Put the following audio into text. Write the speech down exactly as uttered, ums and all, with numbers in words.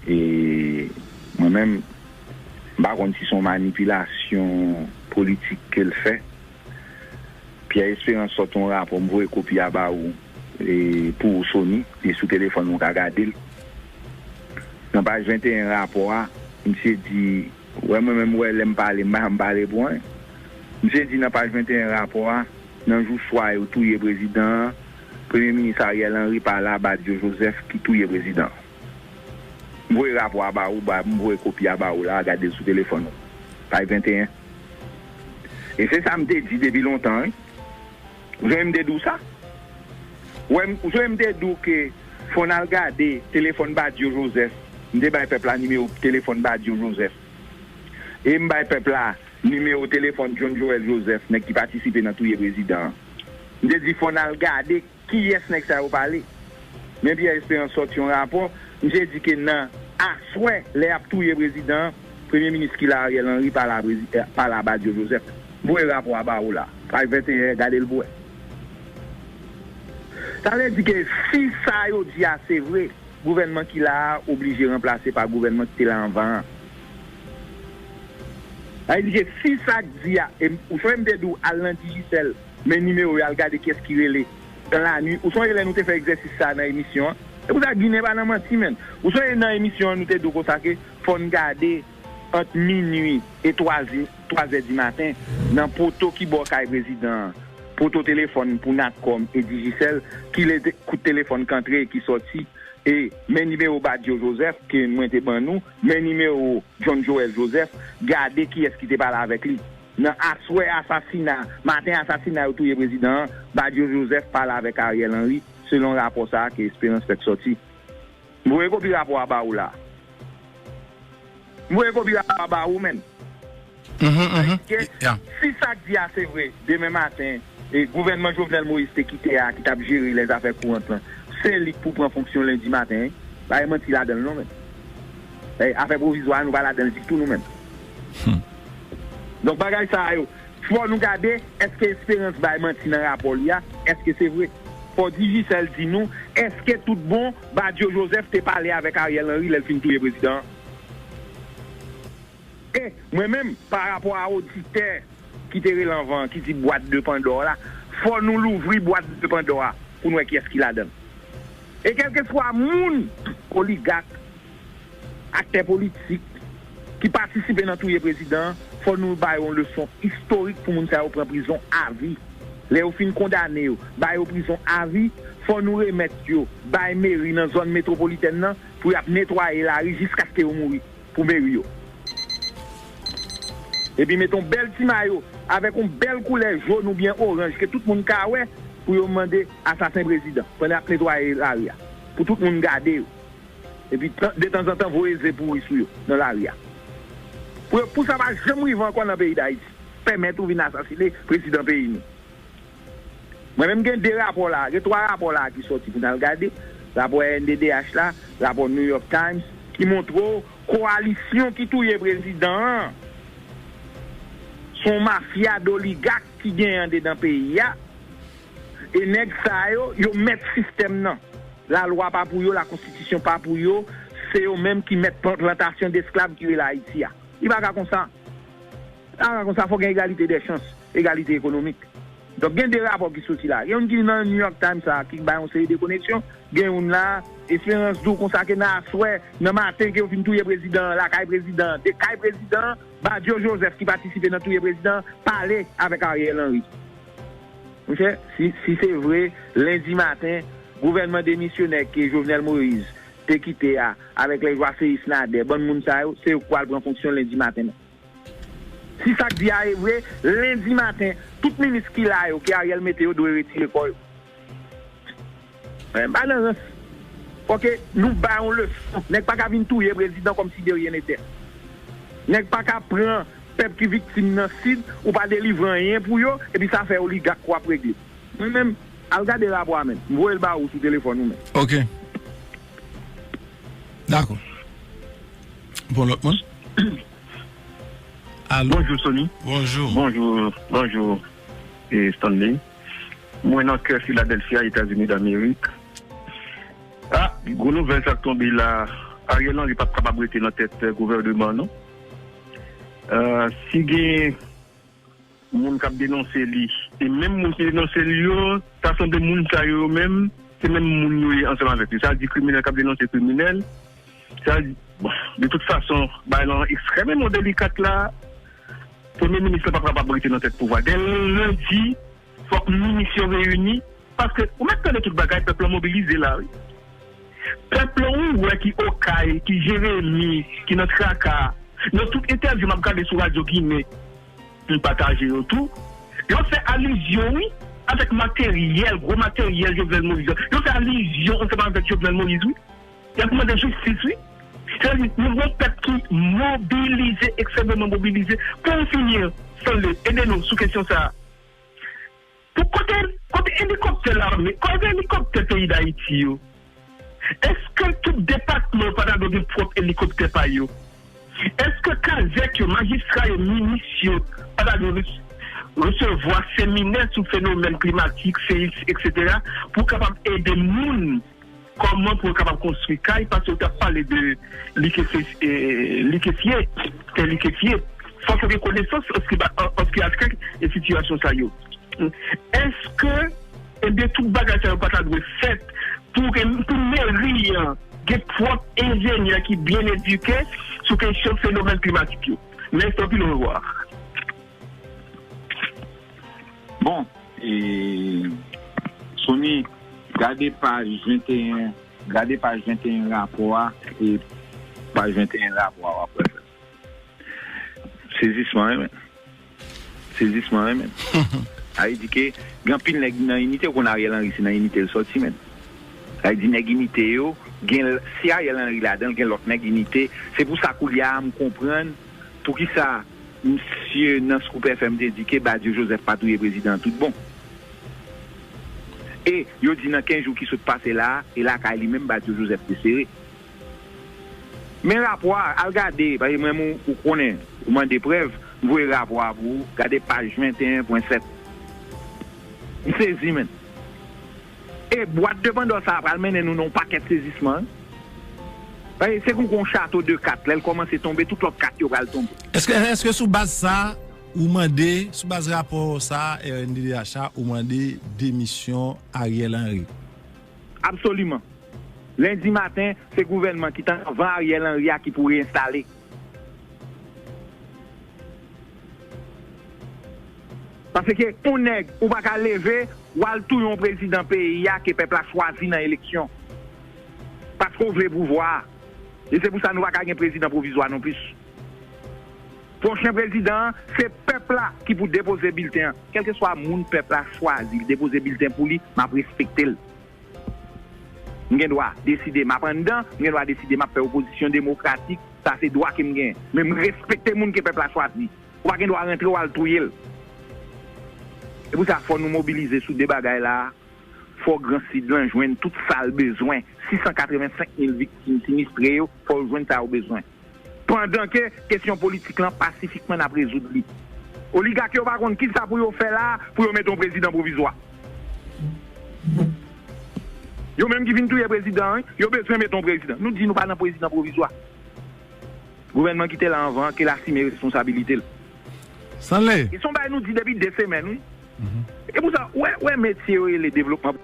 E mwen menm, m pa konn si se yon manipilasyon politik ke l fè. Pierre Espérance sòti yon rapò, m voye kopi a ba ou, e, pou ou, Sony, li sou telefòn ou ka gade l. Nan paj venteyen rapò a, misye di, wè, mwen menm, wè, lè m pale, m pa janm pale pou anyen. Misye di nan paj venteyen rapò a, nan jou swa yo touye prezidan an, Premye Minis Ariel Henry pale a Badio Joseph ki touye prezidan an. M voye rapò a ba ou, ba, m voye kopi a ba ou la, gade l sou telefòn ou. Paj venteyen. E se sa m te di depi lontan, wi. Ou sonje m te di w sa? Wè, m- ou sonje m te di w ke fò n al gade telefòn Badio Joseph. M te bay pèp la nimewo telefòn Badio Joseph. E m bay pèp la nimewo telefòn John Joel Joseph, nèg ki patisipe nan touye prezidan an. M te di fò n al gade kiyès nèg sa yo pale. Men Pierre Espérance sòti yon rapò, misye di ke nan aswè, lè y ap touye prezidan an, Premye Minis ki la, Ariel Henry, pale a prezi- eh, pale a Badio Joseph. M voye rapò a ba ou la. Paj venteyen, gade l pou wè. Sa vle di ke si sa yo di a se vre, gouvènman ki la a oblije ranplase pa gouvènman ki te la anvan an. Sa vle di ke si sa k di a, e m- ou sonje m te di w al nan Digicel, men nimewo yo, al gade kiyès ki rele dan la nwi. Ou sonje lè nou te fè egzèsis sa a nan emisyon an? Se pou sa Ginen pa nan manti, menn. Ou sonje nan emisyon an nou te di w konsa ke fò n gade ant minui e twa zi- twa zè di maten nan poto ki bò kay prezidan an, poto telefòn pou Natcom e Digicel, ki le- kout telefòn k antre e ki sòti, e men nimewo Badio Joseph ke mwen te ban nou, men nimewo John Joel Joseph, gade kiyès ki te pale avèk li. Nan aswè asasina, maten asasina yo touye prezidan an, Badio Joseph pale avèk Ariel Henry, selon rapò sa a ke Espérance fèk sòti. M voye kopi rapò a ba ou la. M voye kopi rapò a ba ou, menn. Mhm, mhm. Ke si sa k di a se vre, demen maten, e gouvènman Jovenel Moïse te kite a, ki t ap jere lèzafè kourant lan, se li k pou pran fonksyon lendi maten, wi. Pa gen manti ladan l non, menn. E afè pwovizwa a, nou pa ladan l ditou, nou menm. Hmm. Donk, bagay sa a yo, fò nou gade, èske Esperans bay manti nan rapò li a? Èske se vre? Fò Digicel di nou, èske tout bon, Badio Joseph te pale avèk Ariel Henry lè l fin touye prezidan an? E, mwen menm, pa rapò a oditè ki te rele anvan an, ki di bwat de Pandò la, fò nou louvri bwat de Pandò a pou n wè kiyès ki ladan l. E kèlkeswa moun, oligak, aktè politik, ki patisipe nan touye prezidan an, fò nou ba yo yon leson istorik pou moun sa yo pran prizon avi. Lè yo fin kondane yo, ba yo prizon avi, fò nou remèt yo bay meri nan zòn metwopolitèn nan pou y ap netwaye lari jiskaske yo mouri pou meri yo. Epi mete yon bèl ti mayo avèk yon bèl koulè jòn oubyen oranj ke tout moun ka wè pou yo mande asasen prezidan pandan y ap netwaye lari a. Pou tout moun gade yo. Epi tan- detanzantan voye ze pouri sou yo nan lari a. Pou, yo- pou sa pa janm rive ankò nan peyi Dayiti. Pèmèt ou vin asasine prezidan peyi nou. Mwen menm gen de rapò la, gen twa rapò la ki sòti pou n al gade. Rapò R N D D H la, rapò New York Times, ki montre w kowalisyon ki touye prezidan an. Se yon mafya doligak ki genyen andedan peyi a. E nèg sa yo, yo mèt sistèm nan. Lalwa pa pou yo, lakonstitisyon pa pou yo. Se yo menm ki mèt plan- plantasyon desklav ki rele Ayiti a. Li pa ka konsa. Li pa ka konsa, fò gen egalite dè chans, egalite ekonomik. Donk, gen de rapò ki soti la. Gen youn ki nan New York Times la, ki bay yon seri de koneksyon. Gen youn la, Esperans di w konsa ke nan aswè, nan maten ke yo fin touye prezidan an, lakay prezidan an, de kay prezidan an, Badio Joseph ki patisipe nan touye prezidan an, pale avèk Ariel Henry. Monchè, si, si se vre, lendi maten, gouvènman demisyonè ke Jovenel Moïse te kite a, avèk lè Joasséus Nader, bann moun sa yo, se yo k pral pran fonksyon lendi maten nan. Si sa k di a e vre, lendi maten, tout minis ki la yo, ke Ariel mete yo, dwe retire kò yo. Men, m pa nan rans. Fò ke nou bay yon leson. Nèg pa ka vin touye prezidan kòmsi de ryen netè. Nèg pa ka pran pèp ki viktim nan Sid, ou pa delivre anyen pou yo, epi sa fè oligak w ap regle. Mwen menm, al gade rapò a menm. M voye l ba ou sou telefòn ou menm. Ok. Dakò. Bon, lòt moun? Alo? Bonjou, Sony. Bonjou. Bonjou, bonjou, e, Stanley. Mwen nan kè Filadèlfya, Etazini Damerik. Ah, gwo nouvèl sa k tonbe la. Ariel Henry p ap kapab rete nan tèt gouvènman an, non. Euh, si gen moun k ap denonse li, e menm moun ki denonse li yo, ta sanble moun sa yo, yo menm, se menm moun yo ye ansanm avèk li. Sa di kriminèl k ap denonse kriminèl. Sa di, bon, de tout fason, bagay lan ekstrèmeman delikat la. Premye minis lan p ap kapab rete nan tèt pouvwa. Dè lendi, fòk minis yo reyini, paske ou mèt tande tout bagay, pèp lan mobilize la, wi. Pèp lan ou wè ki Okay, ki Jeremi, ki nan traka. Nan tout entèvyou m ap gade sou Radyo Ginen, m pataje yo tou. Yo fè alizyon, wi, avèk materyèl, gwo materyèl Jovenel Moïse. Yo fè alizyon ansanm avèk Jovenel Moïse, wi. Y ap mande jistis, wi. Sètadi, nou gen yon pèp ki mobilize, ekstrèmeman mobilize. Pou n fini, Stanley, ede nou sou kesyon sa a. Pou kote, kote elikoptè lame, kote elikoptè peyi Dayiti yo? Èske tout depatman yo pa ta dwe gen pwòp elikoptè pa yo? Èske kazèk yo, majistra yo, minis yo pa ta dwe res-, resevwa seminè sou fenomèn klimatik, seyis, etsetera, pou kapab ede moun kòman pou yo kapab konstwi kay, paske yo t ap pale de likefye-, eh, likefye, tè likefye. Fòk yo gen konesans anski ba-, an, anski atke e sitiyasyon sa yo. Èske, ebyen, tout bagay sa yo pa ta dwe fèt pou gen, pou meri an gen pwòp enjenyè ki byen edike sou kesyon fenomèn klimatik yo? Mèsi anpil, orevwa. Bon, e, Sony, gade paj venteyen, gade paj venteyen rapò a, e paj venteyen rapò a, w ap wè sa. Sezisman, wi, men. Sezisman, wi, men. Sa vle di ke gen anpil nèg nan inite, ou konn Ariel Henry, se nan inite l sòti, men. Sa vle di nèg inite yo, gen, si Ariel Henry ladan l, gen lòt nèg inite. Se pou sa koulye a, m konprann poukisa misye nan Scoop F M te di ke Badio Joseph pa touye prezidan an tout bon. E yo di nan kenz jou ki sot pase la a, e lakay li menm Badio Joseph te sere. Men rapò a, al gade, paske mwen menm ou, ou konnen, ou mande prèv, m voye rapò a pou ou, gade paj venteyen pwen sèt. M sezi, men. E bwat de Pandò sa a pral mennen nou nan yon pakèt sezisman, wi. Paske se kou yon chato de kat, lè l kòmanse tonbe, tout lòt kat yo pral tonbe. Èske, èske sou baz sa a, ou mande, sou baz rapò sa a, R N D D H a, ou mande demisyon Ariel Henry? Absoliman. Lendi maten, se gouvènman ki t anvan Ariel Henry a ki pou reenstale. Paske yon nèg, ou pa ka leve, w al touye yon prezidan peyi a ke pèp la chwazi nan eleksyon. Paske w vle pouvwa a. E se pou sa nou pa ka gen prezidan pwovizwa non plis. Pwochen prezidan an, se pèp la ki pou depoze bilten an. Kèlkeswa moun pèp la chwazi, l depoze bilten pou li, m ap respekte l. M gen dwa deside m ap anndan, m gen dwa deside m ap fè opozisyon demokratik, sa se dwa ke m genyen. Men m respekte moun ke pèp la chwazi. Ou pa gen dwa rantre w al touye l. Se pou sa fò nou mobilize sou de bagay la a. Fò Gran Sid lan jwenn tout sa l bezwen. Sis san katrevensenk mil viktim sinistre yo, fò yo jwenn sa yo bezwen. Pandan ke kesyon politik lan pasifikman n ap rezoud li. Oligak yo pa konn kisa pou yo fè la pou yo mete yon prezidan pwovizwa. Yo menm ki vin touye prezidan an, yo bezwen mete yon prezidan. Nou di nou pa nan prezidan pwovizwa. Gouvènman ki te la anvan an, ke l asime responsabilite l. Stanley. E se yon bagay nou di depi de semèn, wi. E pou sa, ou wè, ou wè metye yo rele devlopman.